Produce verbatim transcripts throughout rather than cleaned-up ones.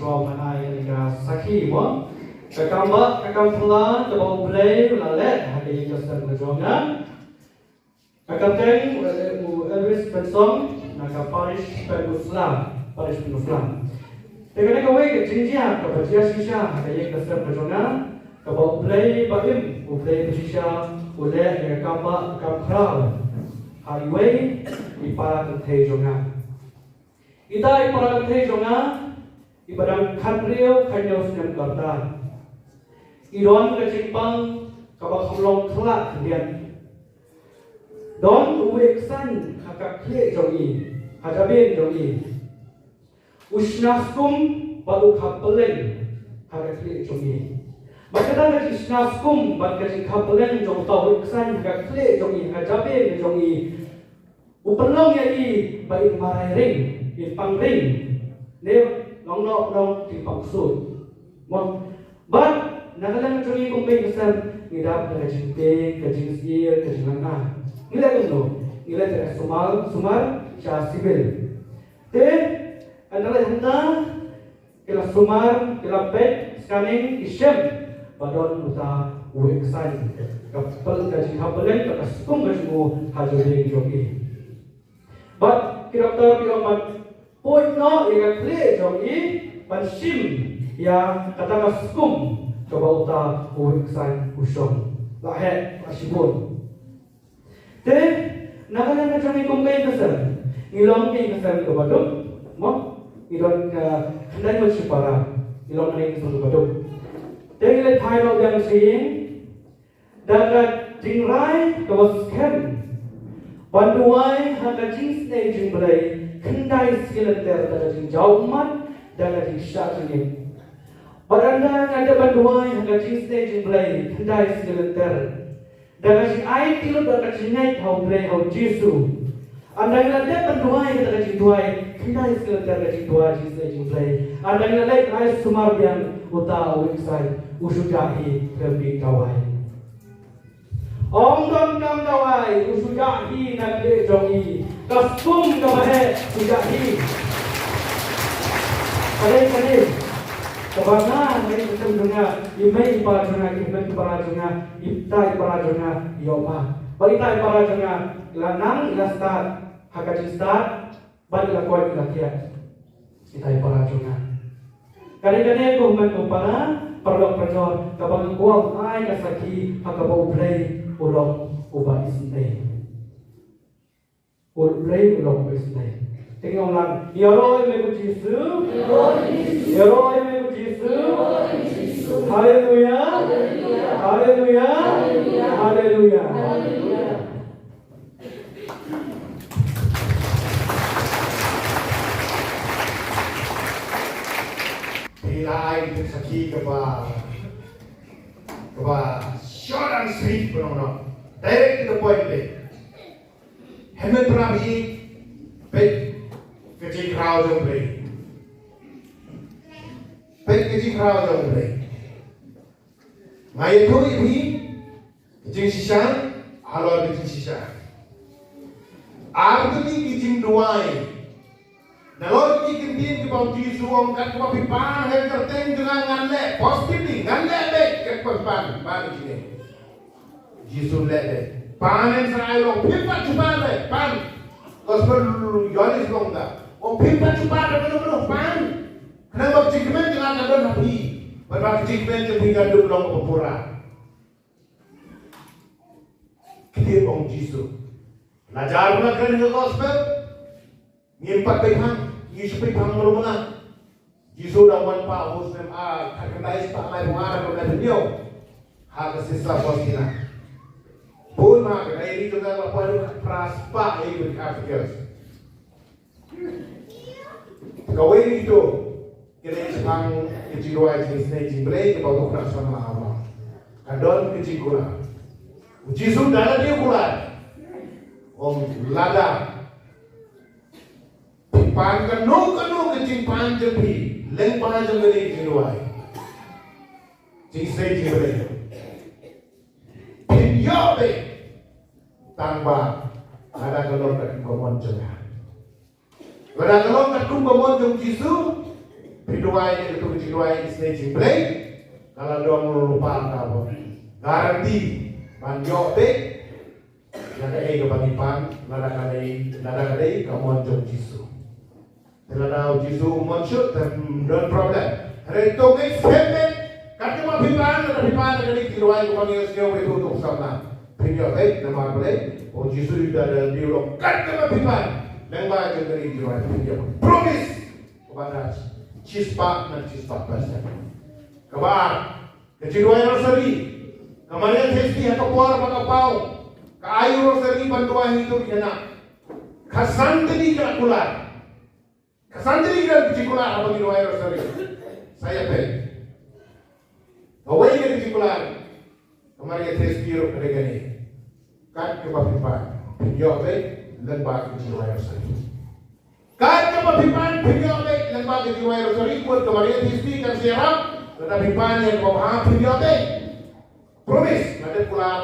Ba ngan ai ka sakhi mo. Ka kam ba, ka kam phylla kaba U Blei u la leh ha ka ïing ka sem ka jong nga. Ka kyrteng u Elvis Benson, na ka parish Pynusla, parish Pynusla. Te kane kawei ka jingjia kaba jia shisha ha ka ïing ka sem ka jong nga, kaba U Blei ba im, U Blei ba shisha u leh ïa ka kam ba, ka kam khraw ha iwei i para kynthei jong nga. Ita i para kynthei jong nga iba dang khathynriew khathynñiew snem ka rta. I don ka jingpang kaba kham long khlad khyndiat. Don uwei u ksain ha ka khlieh jong i, ha jabieng jong i. U shna skum bad u kha pylleng ha ka khlieh jong i. Bad kata ka jingshna skum bad ka jingkha pylleng jong uta uwei u ksain ha ka khlieh jong i, ha ka jabieng jong i, u pynlong ïa i ba in mareh ring, in pang ring. Ne long noh, long jingpang ksuid. Mo. Bad na ka liang jong ngi kum ka ïing ka sem, ngi dap da ka jingtieng, ka jingsyier, ka jinglyngngoh. Ngi leh kumno? Ngi leh da ka sumar, sumar sha civil. Te ynda leh hangta, ki la sumar, ki la peit, scanning, ki shem ba don uta uwei u ksain. Ka pyl, ka jingkha pylleng, ka skum ka jong u ha jabieng jong i. Bad ki doktor ki ong ban poi noh ïa ka khlieh jong i ban shim ïa kata ka skum kaba uta uwei u ksain u shong. La heh, la shibun. Te na ka liang ka jong ngi kum ka ïing ka sem, ngi long ka ïing ka sem kaba duk, mo? Ngi don ka khyndai ngut shipara, ngi long ka ïing ka sem kaba duk. Te ngi leit phai noh biang sha ïing da ka jingrai kaba skhem ban duwai ha ka jingisynei jong U Blei khyndai sngi lynter, da ka jingjaw ummat, da ka jingshah jingim. Bad ynda nga dep ban duwai ha ka jingisynei jong U Blei khyndai sngi lynter, da ka jingai tylli, da ka jingngeit ha U Blei, ha U Jisu. Ynda ngi la dep ban duwai, da ka jingduwai khyndai sngi lynter, ka jingduwai jingisynei jong U Blei, ynda ngi la leit ai sumar biang, uta uwei u ksain u shu jah hi, khlem bieit dawai. Ym don kam dawai, u shu jah hi na ka khlieh jong i. Ka skum kaba heh u shu jah hi. Kane, kane kaba nga, nga ïa ka sem jong nga, i mei i pa jong nga, i hynmen i para jong nga, ita i para jong nga i ïoh mad. Bad ita i para jong nga i la nang, i la stad ha ka jingstad, bad i la koit, i la thiah. Ita i para jong nga. Kane, kane ko hynmen ko para, paralok parajor, kaba nga kwah ban ai ka sakhi ha kaba U Blei u long uba isynei. U Blei u long uba isynei. Te ngin ong lang, ïaroh ïa me ko Jisu. Ïaroh ïa me ko Jisu. Haleluya. Haleluya. Haleluya. Phi la ai ka sakhi kaba, kaba short and sweet, ba long noh. Direct to the point, phi. Hynmen para, phi peit ka jingkhraw jong U Blei. Peit ka jingkhraw jong U Blei. Nga ïathuh ïa phi ka jingshisha halor ka jingshisha. Ar tylli ki jingduwai. Nalor ki ktien kiba U Jisu u ong, kat kaba phi pan ha ka kyrteng jong nga, ngan leh. Positively, ngan leh beit, kat kaba phi pan, pan ïa kine. Jisu leh beit. Pan, yn sa ai u ong phim pat shu pan beit, pan. Gospel Ïoannis u ong kumta. U ong phim pat shu pan, pan, pan, pan. Khnang ba ka jingkmen jong nga kan don ha phi, bad ba ka jingkmen jong phi kan long kaba pura. Ktien u ong Jisu. La jar ba la kren ha ka gospel, ngim pat peit phang, ngi shu peit phang malu mala. Jisu da wan pat ha u snem, ah, khatkhyndai spah laiphew ar, laiphew hynñiew. Ha ka Sister Faustina. Bun ma ka diary jong ka la poi ruh khatphra spah ïa ki articles. Kawei na kito, kane shaphang ka jingduwai jingisynei jong U Blei kaba u Kynrad Samla u ong. Ka don ka jingkular. U Jisu da lade u kular. U ong lada phi pan kano kano ka jingpan jong phi lyngba jong kane ka jingduwai jingisynei jong U Blei, phin ïoh beit, tang ba lada ka long katkum ka mon jong nga. Lada ka long katkum ka mon jong U Jisu, phi duwai ïa kito ki jingduwai isynei jingblei, ka la long lypa kaba guarantee ban ïoh beit ïa kaei kaba ngi pan, lada ka dei, lada ka dei ka mon jong Jisu. Te lada u Jisu u mon shuh, te ym don problem. Hynrei to ngi skhem beit, katba phi pan, lada phi pan ïa kane ka jingduwai kaba ngi ïohsngew beit, to to samla, phin ïoh beit namar balei? U Jisu u da ong, katba phi pan lyngba jong kane ka jingduwai phin ïoh. Promise. Kaba na shispah na shispah percent. Kaba ar, ka jingduwai rosary. Ka Maria Theisotti ha ka por ba ka paw ka ai u rosary ban duwai ha kito ki khynnah. Khatsan tylli ki la kular. Khatsan tylli ki la kular haba ngi duwai rosary. Sa ïa peit. Kawei na ki jingkular ka Maria Theisotti ruh ka dei kane. Katba phi pan phin ïoh beit lyngba ka jingduwai rosary. Katba phi pan phin ïoh beit lyngba ka jingduwai rosary, kut ka Maria Theisotti kan sa ïarap, lada phi pan ïa kaba bha phin ïoh beit. Promise, nga dep kular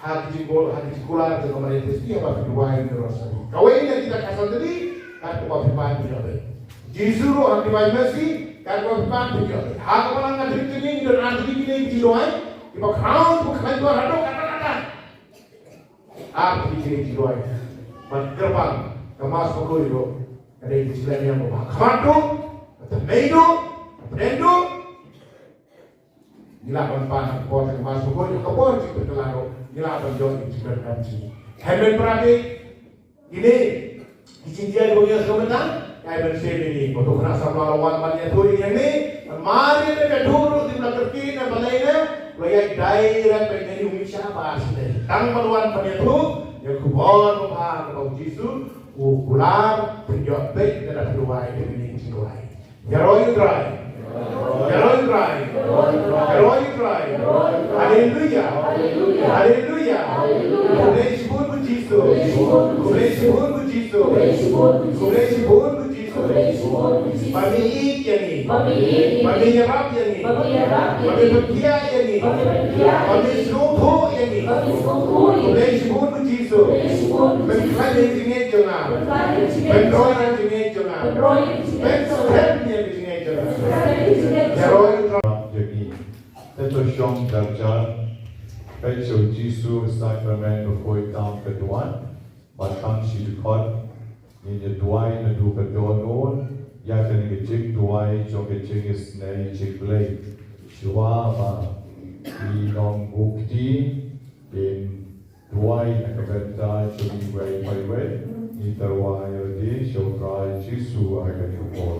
ha ki jingkular, ha ki jingkular jong ka Maria Theisotti haba phi duwai ïa ka rosary. Kawei na kita khatsan tylli, katba phi pan phin ïoh beit. Jisu ruh ha ki Divine Mercy, katba phi pan phin ïoh beit. Ha ka Balang Katholik jong ngi don ar tylli kine ki jingduwai kiba khraw, kiba khlaiñ dwar haduh katta katta. Ar tylli kine ki jingduwai. Bad kyrpang ka Mass Bakhuid ruh ka dei ka jingduwai kaba ha khmat duh, ka thymmei duh, ka pdeng duh. Ngi lah ban pan ha ka por ka Mass Bakhuid, ha ka por jingpynkylla ruh ngi lah ban ïoh ïa ka jingpynkylla jong ngi. Hynmen para bangeit, kine ki jingjia kiba ngi ïohsngew mynta, ngi ai ban shem ïa ngi. Hato khynnah samla la wan ban ïathuh ïa ngi? Namar ïa ka ïathuh ruh, te la kyrkieh ne balei ne, la ïaid direct beit na ïing u Mynsiem ba shisha. Tang ban wan ban ïathuh ïa ka khubor babha kaba u Jisu u kular, phin ïoh beit lada phi duwai ïa kine ki jingduwai. Ïaroh ïa u Trai. Ïaroh ïa u Trai. Ïaroh ïa u Trai. Haleluia. Haleluia. Khublei shibun ko Jisu. Khublei shibun ko Jisu. Khublei shibun ko Jisu. Ba me ïeit ïa ngi. Ba me ïarap ïa ngi. Ba me pynkhiah ïa ngi. Ba me sngewthuh ïa ngi. Khublei shibun ko Jisu. Pynkhlaiñ ïa ka jingngeit jong nga. Pynroi ïa ka jingngeit jong nga. Pynskhem ïa ka jingngeit jong nga. Ïaroh ïa u Trai. Jong ngi. Te to shong jar jar. Peit sha u Jisu ha ka sakrament bakhuid tam ka duwan. Bad tang shi dkhot ngin ïa duwai naduh ka dohnud ïa kane ka jingduwai jong ka jingisynei jingblei. Shuwa ba ki nongbuh kti kin duwai na ka bynta jong ngi iwei pa iwei, ngin ïa duwai ïa lade sha u Trai Jisu ha kane ka por.